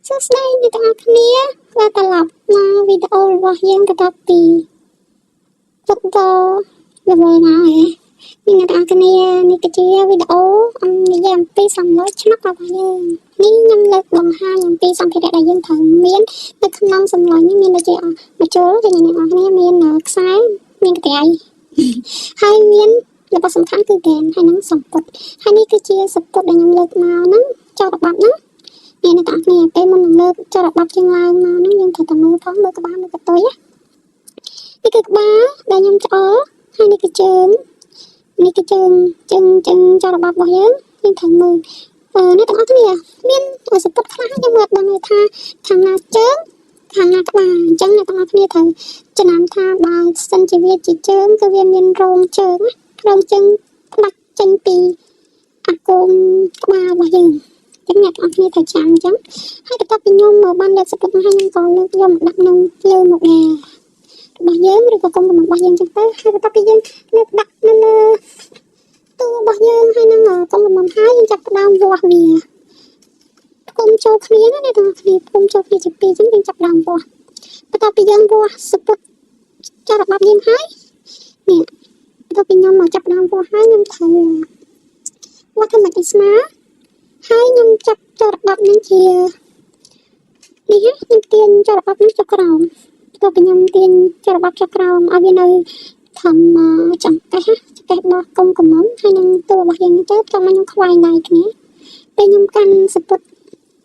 សួស្តីអ្នកទាំងអស់គ្នាវិលត្រឡប់មកវីដេអូរបស់យើងបន្ទាប់ពីហ្វឹកតរវល់មកហ៎នេះអ្នកទាំងអស់គ្នានេះគឺជាវីដេអូអំនិយាយអំពីសំឡូឆ្នុករបស់យើងនេះខ្ញុំលើកបង្ហាញអំពីសម្ភារៈដែលយើងត្រូវមាននៅក្នុងសំឡូនេះមានដូចជាម្ជុលជាអ្នកទាំងអស់គ្នាមានខ្សែមានកន្ត្រៃហើយមានរបស់សំខាន់គឺហ្គេមហើយនឹងសំពត់ហើយនេះគឺជាសំពត់ដែលខ្ញុំលើកមកហ្នឹងចោលរបបហ្នឹង នេះអ្នកទាំងអស់គ្នាពេលមុននឹងលើកចរបាប់ជាងឡើងមកហ្នឹងយើងត្រូវតែមើលផងមើលក្បាលមើលកតុយណានេះគឺក្បាលដែលខ្ញុំឆ្អល់ហើយនេះគឺជើងនេះគឺជើងជើងជើងចរបាប់របស់យើងយើងត្រូវមើលអឺអ្នកទាំងអស់គ្នាមានសពុតខ្លះខ្ញុំមើលអត់ដឹងទេថាខាងណាជើងខាងណាក្បាលអញ្ចឹងអ្នកទាំងអស់គ្នាត្រូវចំណាំថាបើសិនជាវាជាជើងគឺវាមានរោងជើងណារោងជើងផ្ដាច់ចេញពីអាគមក្បាលរបស់យើង ចឹងអ្នកទាំងអស់គ្នាត្រូវចាំអញ្ចឹងហើយបន្ទាប់ពីខ្ញុំបានលើកសពុតមកហើយខ្ញុំក៏លើកយកមកដាក់នៅលើមុខដែររបស់យើងឬក៏កុំកំរបស់យើងចឹងទៅហើយបន្ទាប់ពីយើងលើកដាក់នៅលើតួរបស់យើងហើយនឹងកុំកំហើយយើងចាប់ផ្ដើមវាស់វាផ្គុំចូលគ្នាណាអ្នកទាំងអស់គ្នាផ្គុំចូលគ្នាជាពីរចឹងយើងចាប់ផ្ដើមវាស់បន្ទាប់ពីយើងវាស់សពុតចរបាប់យើងហើយនេះបន្ទាប់ពីខ្ញុំមកចាប់ផ្ដើមវាស់ហើយខ្ញុំត្រូវវាស់ធ្វើម៉េចឲ្យស្មើហើយខ្ញុំចាប់ចរបាប់នឹងជានេះខ្ញុំទាញចរបាប់នឹងចុះក្រោមបន្ទាប់ពីខ្ញុំទាញចរបាប់ចុះក្រោមឲ្យវានៅធំចង្កេះចង្កេះរបស់កុំកំមុំហើយនឹងតួរបស់យើងទៅបន្ទាប់មកខ្ញុំខ្វែងដៃគ្នាពេលខ្ញុំកាន់សពុត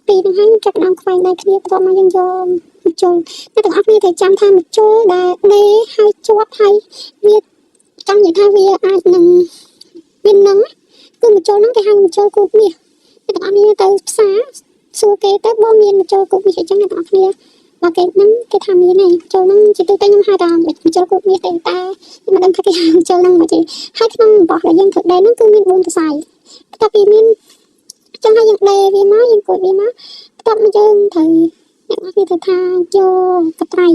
ពីរហ្នឹងហើយខ្ញុំចាប់ផ្ដើមខ្វែងដៃគ្នាបន្ទាប់មកយើងយកម្ជុលអ្នកទាំងអស់គ្នាត្រូវចាំថាម្ជុលដែលដេហើយជាប់ហើយវាចង់និយាយថាវាអាចនឹងវានឹងគឺម្ជុលហ្នឹងគេហៅម្ជុលគូតមាសអ្នកទាំងអស់គ្នាទៅផ្សារសួរគេទៅបងមានម្ជុលគូតមាសអញ្ចឹងអ្នកទាំងអស់គ្នាបើគេហ្នឹងគេថាមានហើយម្ជុលហ្នឹងជាទូទៅខ្ញុំហៅថាម្ជុលគូតមាសទេតែខ្ញុំមិនដឹងថាគេហៅម្ជុលហ្នឹងមកទេហើយក្នុងរបស់ដែលយើងត្រូវដេហ្នឹងគឺមាន4សរសៃបន្ទាប់ពីមានចឹងហើយយើងដេវាមកយើងគួចវាមកបន្ទាប់មកយើងត្រូវអ្នកនរគ្នាត្រូវថាយកកត្រៃ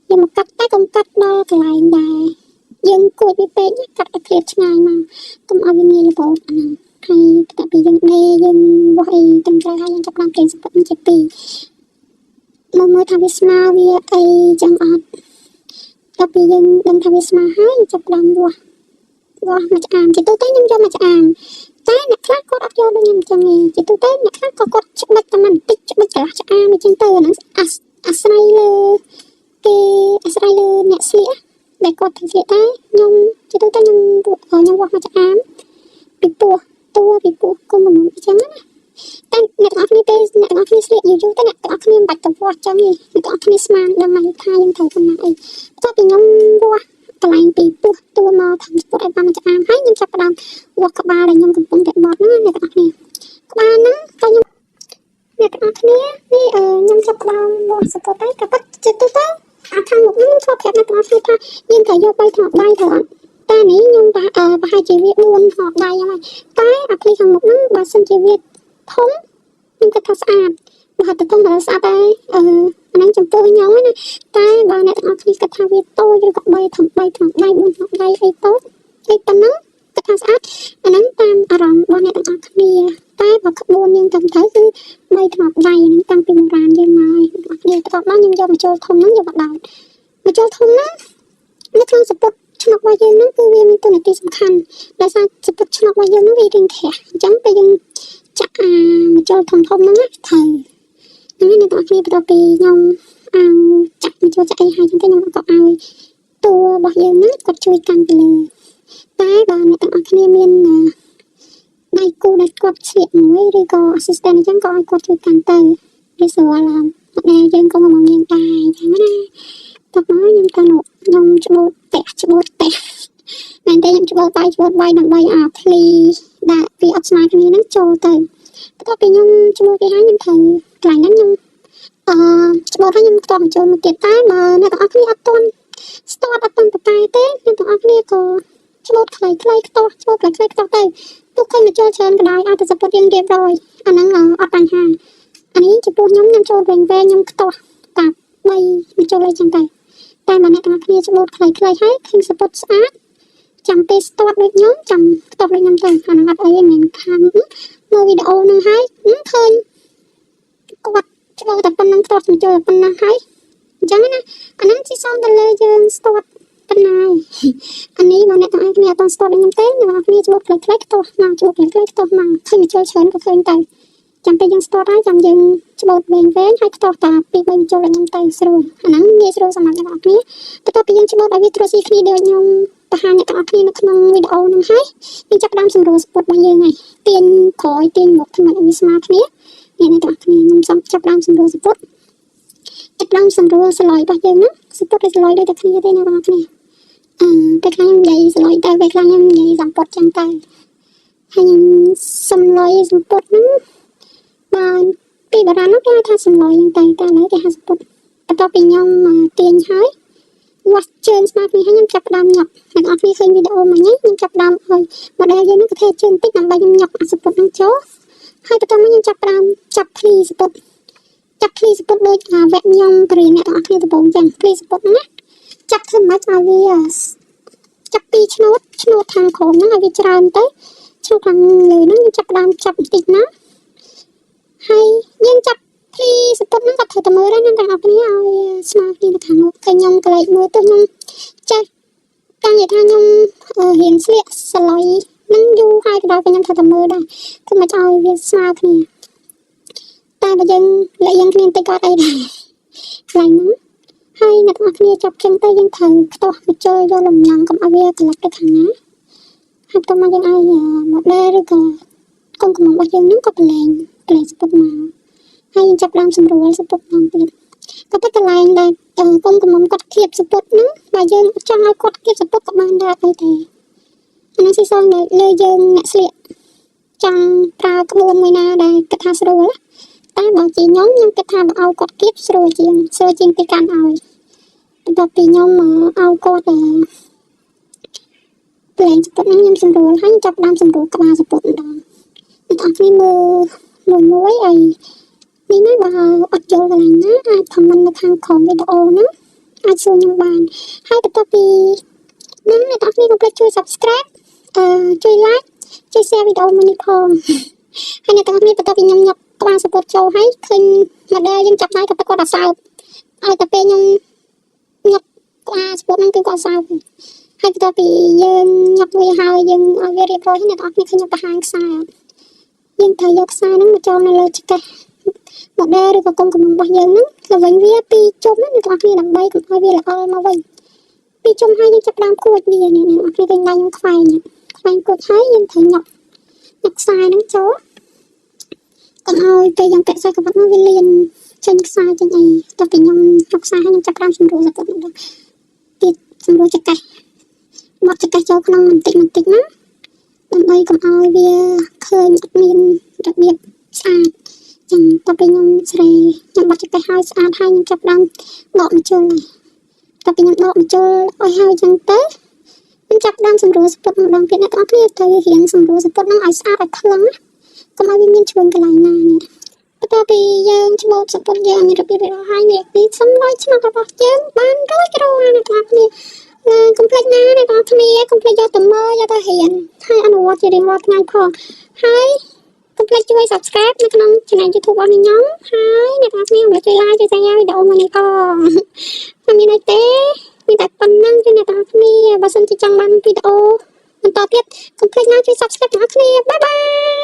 យកមកកាត់តែកុំកាត់ដល់កន្លែងដែលយើងគួចវាពេកកាត់ឲ្យឃ្លាតឆ្ងាយមកកុំឲ្យវាងាយរបូតអាហ្នឹងហើយបន្ទាប់ពីយើងដេយើងវាស់អីត្រឹមត្រូវហើយយើងចាប់ផ្ដើមទាញសពុតនឹងជាពីរមើលមើលថាវាស្មើវាអីចឹងអត់ដល់ពេលយើងដឹងថាវាស្មើហើយចាប់ផ្ដើមវាស់វាស់មួយឆ្អាមជាទូទៅខ្ញុំយកមួយឆ្អាមតែអ្នកខ្លះគាត់អត់យកដូចខ្ញុំចឹងទេជាទូទៅអ្នកខ្លះក៏គាត់ច្បិចតែបន្តិចច្បិចកន្លះឆ្អាមអញ្ចឹងទៅអាហ្នឹងអាស្រ័យលើគេអាស្រ័យលើអ្នកស្លៀកដែលគាត់ត្រូវស្លៀកតែខ្ញុំជាទូទៅខ្ញុំខ្ញុំវាស់មួយឆ្អាមពីពោះតួពីពោះគុំកំអញ្ចឹងណាតែអ្នកទាំងអស់គ្នាពេលអ្នកទាំងអស់គ្នាស្លៀកយូរយូរទៅអ្នកទាំងអស់គ្នាមិនបាច់ទៅវាស់ចឹងទេអ្នកទាំងអស់គ្នាស្មានដឹងហើយថាយើងត្រូវប៉ុណ្ណាអីបន្ទាប់ពីខ្ញុំវាស់កន្លែងពីពោះតួមកខាងស្ពុតឲ្យបានមួយឆ្អាមហើយខ្ញុំចាប់ផ្ដើមវាស់ក្បាលដែលខ្ញុំកំពុងតែបត់ហ្នឹងអ្នកទាំងអស់គ្នាក្បាលហ្នឹងក៏ខ្ញុំអ្នកទាំងអស់គ្នានេះខ្ញុំចាប់ផ្ដើមវាស់សពុតហើយក៏ពិតជាទូទៅអាខាងមុខហ្នឹងខ្ញុំធ្លាប់ប្រាប់អ្នកទាំងអស់គ្នាថាយើងត្រូវយក3ថ្នាំដៃត្រូវអត់តែនេះខ្ញុំប្រហែលជាវា4ថ្នាំដៃហ្នឹងហើយតែអាភ្លីខាងមុខហ្នឹងបើសិនជាវាធំខ្ញុំគិតថាស្អាតបើទៅធំបើស្អាតតែអឺអាហ្នឹងចំពោះខ្ញុំណាតែបើអ្នកទាំងអស់គ្នាគិតថាវាតូចឬក៏3ធំ3ធំដៃ4ធំដៃអីតូចអីប៉ុណ្ណឹងគិតថាស្អាតអាហ្នឹងតាមអារម្មណ៍របស់អ្នកទាំងអស់គ្នាតែបើក្បួនយើងត្រឹមត្រូវគឺ3ថ្នាំដៃហ្នឹងតាំងពីបុរាណយើងមកហើយអ្នកទាំងអស់គ្នាបន្ទាប់មកខ្ញុំយកមកចូលធំហ្នឹងយកមកដោតមកចូលធំហ្នឹងនៅក្នុងសពុតឆ្នុករបស់យើងហ្នឹងគឺវាមានតួនាទីសំខាន់ដោយសារសពុតឆ្នុករបស់យើងហ្នឹងវារាងក្រាស់អញ្ចឹងពេលយើងចាក់អាម្ជុលធំធំហ្នឹងណាត្រូវហ្នឹងអ្នកទាំងអស់គ្នាបន្ទាប់ពីខ្ញុំអោចាក់ម្ជុលចាក់អីហើយអញ្ចឹងទៅខ្ញុំក៏ឲ្យតួរបស់យើងហ្នឹងគាត់ជួយកាន់ពីលើតែបើអ្នកទាំងអស់គ្នាមានដៃគូដែលគាត់ស្លៀកមួយឬក៏ assistant អញ្ចឹងក៏ឲ្យគាត់ជួយកាន់ទៅវាស្រួលឡើងដែលយើងក៏មកមានដែរអញ្ចឹងណាតោះមកខ្ញុំទៅនោះខ្ញុំច្បូតផ្ទះច្បូតផ្ទះមែនទេខ្ញុំច្បូតបាយច្បូតបាយដើម្បីអាភ្លីដែលវាអត់ស្មើគ្នាហ្នឹងចូលទៅបន្ទាប់ពីខ្ញុំច្បូតវាហើយខ្ញុំត្រូវកន្លែងហ្នឹងខ្ញុំអឺច្បូតហើយខ្ញុំខ្ទាស់បញ្ចូលមកទៀតតែបើអ្នកទាំងអស់គ្នាអត់ទាន់ស្ទាត់អត់ទាន់តតែទេអ្នកទាំងអស់គ្នាក៏ច្បូតខ្លីៗខ្ទាស់ច្បូតខ្លីៗខ្ទាស់ទៅទោះឃើញមកចូលច្រើនក៏ដោយឲ្យតែសពុតយើងរៀបរយអាហ្នឹងអត់បញ្ហាអានេះចំពោះខ្ញុំខ្ញុំចូលវែងវែងខ្ញុំខ្ទាស់តា3មកចូលអីចឹងទៅតែបើអ្នកទាំងអស់គ្នាច្បូតខ្លីៗហើយឃើញសពុតស្អាតចាំពេលស្ទាត់ដូចខ្ញុំចាំខ្ទាស់ដូចខ្ញុំទៅអាហ្នឹងអត់អីទេមិនខាំមើលវីដេអូហ្នឹងហើយឃើញគាត់ច្បូ ខ្ទាស់ម្ជុលប៉ុណ្ណឹងហើយអញ្ចឹងណាអាហ្នឹងជាសំទៅលើយើងស្ទាត់ប៉ុណ្ណាឯងអានេះបើអ្នកទាំងអស់គ្នាអត់ស្ទាត់ដូចខ្ញុំទេអ្នកទាំងអស់គ្នាច្បូតខ្លីៗខ្ទាស់មកច្បូតខ្លីៗខ្ទាស់មកឃើញម្ជុលច្រើនក៏ឃើញទៅចាំពេលយើងស្ទាត់ហើយចាំយើងច្បូតវែងវែងហើយខ្ទាស់តាពី3ម្ជុលឲ្យខ្ញុំទៅស្រួលអាហ្នឹងងាយស្រួលសម្រាប់អ្នកទាំងអស់គ្នាបន្ទាប់ពីយើងច្បូតឲ្យវាត្រួតស៊ីគ្នាដូចខ្ញុំបង្ហាញអ្នកទាំងអស់គ្នានៅក្នុងវីដេអូហ្នឹងហើយយើងចាប់ផ្ដើមសម្រួលស្ពតរបស់យើងហើយទាញក្រោយទាញមុខធ្វើម៉េចឲ្យវាស្មើគ្នានេះអ្នកទាំងអស់គ្នាខ្ញុំសូមចាប់ផ្ដើមសម្រួលស្ពតចាប់ផ្ដើមសម្រួលសឡុយរបស់យើងហ្នឹងស្ពតឬសឡុយដូចតែគ្នាទេអ្នកទាំងអស់គ្នាអឺពេលខ្លះខ្ញុំនិយាយសឡុយទៅពេលខ្លះខ្ញុំនិយាយសំពត់ចឹងទៅហើយខ្ញុំសំឡុយសំពត់ហ្នឹងបើពីបុរាណនោះគេហៅថាសំឡុយហ្នឹងទៅតែឥឡូវគេហៅសំពត់បន្ទាប់ពីខ្ញុំទាញហើយវាស់ជើងស្មើគ្នាហើយខ្ញុំចាប់ផ្ដើមញាប់អ្នកនរគ្នាឃើញវីដេអូមិញខ្ញុំចាប់ផ្ដើមឲ្យ model យើងហ្នឹងក៏ធ្វើជើងតិចដើម្បីខ្ញុំញាប់អាសំពត់ហ្នឹងចូលហើយបន្ទាប់មកខ្ញុំចាប់ផ្ដើមចាប់ភ្លីសំពត់ចាប់ភ្លីសំពត់ដូចអាវគ្គខ្ញុំបរៀនអ្នកទាំងអស់គ្នាដំបូងចឹងភ្លីសំពត់ហ្នឹងណាចាប់ធ្វើម៉េចឲ្យវាចាប់ពីឆ្នោតឆ្នោតខាងក្រោមហ្នឹងឲ្យវាច្រើនទៅឆ្នោតខាងលើហ្នឹងយើងចាប់ផ្ដើមចាប់បន្តិចណាហើយយើងចាប់ភ្លីសំពត់ហ្នឹងក៏ត្រូវតែមើលដែរណាទាំងអស់គ្នាឲ្យស្មើគ្នានៅខាងមុខឃើញខ្ញុំកលែកមើលទៅខ្ញុំចេះចង់និយាយថាខ្ញុំរៀនស្លៀកសឡុយនឹងយូរហើយក៏ដោយក៏ខ្ញុំត្រូវតែមើលដែរធ្វើម៉េចឲ្យវាស្មើគ្នាតែបើយើងលាក់យើងគ្នាបន្តិចក៏អត់អីដែរកន្លែងហ្នឹងហើយអ្នកទាំងអស់គ្នាចាប់ចឹងទៅយើងត្រូវខ្ទាស់ម្ជុលយកលំញ៉ាំកុំឲ្យវាក្លិតទៅខាងណាហើយបន្ទាប់មកយើងឲ្យ model ឬក៏កូនកំមុំរបស់យើងហ្នឹងក៏ប្រឡែងប្រឡែងសពុតមកហើយយើងចាប់ដើមសម្រួលសពុតម្ដងទៀតក៏ប៉ុន្តែកន្លែងដែលកូនកំមុំគាត់គៀបសពុតហ្នឹងបើយើងចង់ឲ្យគាត់គៀបសពុតក៏បានដែរអីទេអានេះស៊ីសងលើយើងអ្នកស្លៀកចង់ប្រើក្បួនមួយណាដែលគិតថាស្រួលតែបើជាខ្ញុំខ្ញុំគិតថាបើឲ្យគាត់គៀបស្រួលជាងស្រួលជាងគេកាន់ឲ្យបន្ទាប់ពីខ្ញុំឲ្យគាត់ប្រឡែងសពុតហ្នឹងខ្ញុំសម្រួលហើយចាប់ដើមសម្រួលក្បាលសពុតម្ដងអ្នកទាំងអស់គ្នាមើលមួយមួយឲ្យនេះណាបើអត់យល់កន្លែងណាអាច comment នៅខាងក្រោមវីដេអូហ្នឹងអាចសួរខ្ញុំបានហើយបន្ទាប់ពីហ្នឹងអ្នកទាំងអស់គ្នាកុំភ្លេចជួយ subscribe ជួយ like ជួយ share វីដេអូមួយនេះផងហើយអ្នកទាំងអស់គ្នាបន្ទាប់ពីខ្ញុំញាប់ក្បាលសពុតចូលហើយឃើញ model យើងចាប់ដៃក៏គាត់អត់សើបឲ្យតែពេលខ្ញុំញាប់ក្បាលសពុតហ្នឹងគឺគាត់សើបហើយបន្ទាប់ពីយើងញាប់វាហើយយើងឲ្យវារៀបរយហើយអ្នកទាំងអស់គ្នាឃើញខ្ញុំបង្ហាញខ្សែអត់យើងត្រូវយកខ្សែហ្នឹងមកចងនៅលើចង្កេះ model ឬក៏កុំកំមុំរបស់យើងហ្នឹងល្វិញវាពីរជុំណាអ្នកទាំងអស់គ្នាដើម្បីកុំឲ្យវាល្អមកវិញពីរជុំហើយយើងចាប់ផ្ដើមគួចវានេះអ្នកទាំងអស់គ្នាឃើញដៃខ្ញុំខ្វែងខ្វែងគួចហើយយើងត្រូវញាប់ញាប់ខ្សែហ្នឹងចូលកុំឲ្យពេលយើងពាក់ខ្សែក្រវ៉ាត់មកវាលៀនចេញខ្សែចេញអីតោះពីខ្ញុំញាប់ខ្សែហើយខ្ញុំចាប់ផ្ដើមសម្រួលសពុតម្ដងទៀតសម្រួលចង្កេះបត់ចង្កេះចូលក្នុងបន្តិចបន្តិចណាដើម្បីកុំឲ្យវាឃើញអត់មានរបៀបស្អាតចឹងតទៅពេលខ្ញុំស្រីខ្ញុំបត់ចង្កេះហើយស្អាតហើយខ្ញុំចាប់ផ្ដើមដកម្ជុលហើយតទៅពេលខ្ញុំដកម្ជុលឲ្យហើយចឹងទៅខ្ញុំចាប់ផ្ដើមសម្រួលសពុតម្ដងទៀតអ្នកទាំងអស់គ្នាត្រូវរៀនសម្រួលសពុតហ្នឹងឲ្យស្អាតឲ្យថ្លឹងណាកុំឲ្យវាមានជ្រុងកន្លែងណានេះបន្ទាប់ពីយើងច្បូតសពុតយើងមានរបៀបរៀបរយហើយនេះពីសំឡុយឆ្នោតរបស់យើងបានរួចរាល់អ្នកទាំងអស់គ្នាកុំភ្លេចណាអ្នកទាំងអស់គ្នាកុំភ្លេចយកទៅមើលយកទៅរៀនហើយអនុវត្តជារៀងរាល់ថ្ងៃផងហើយកុំភ្លេចជួយ Subscribe នៅក្នុង Channel YouTube របស់ខ្ញុំហើយអ្នកទាំងអស់គ្នាកុំភ្លេចជួយ Like ជួយ Share វីដេអូមួយនេះផងមិនមានអីទេមានតែប៉ុណ្្នឹងទេអ្នកទាំងអស់គ្នាបើសិនជាចង់បានវីដេអូបន្តទៀតកុំភ្លេចណាជួយ Subscribe ទាំងអស់គ្នាbye bye.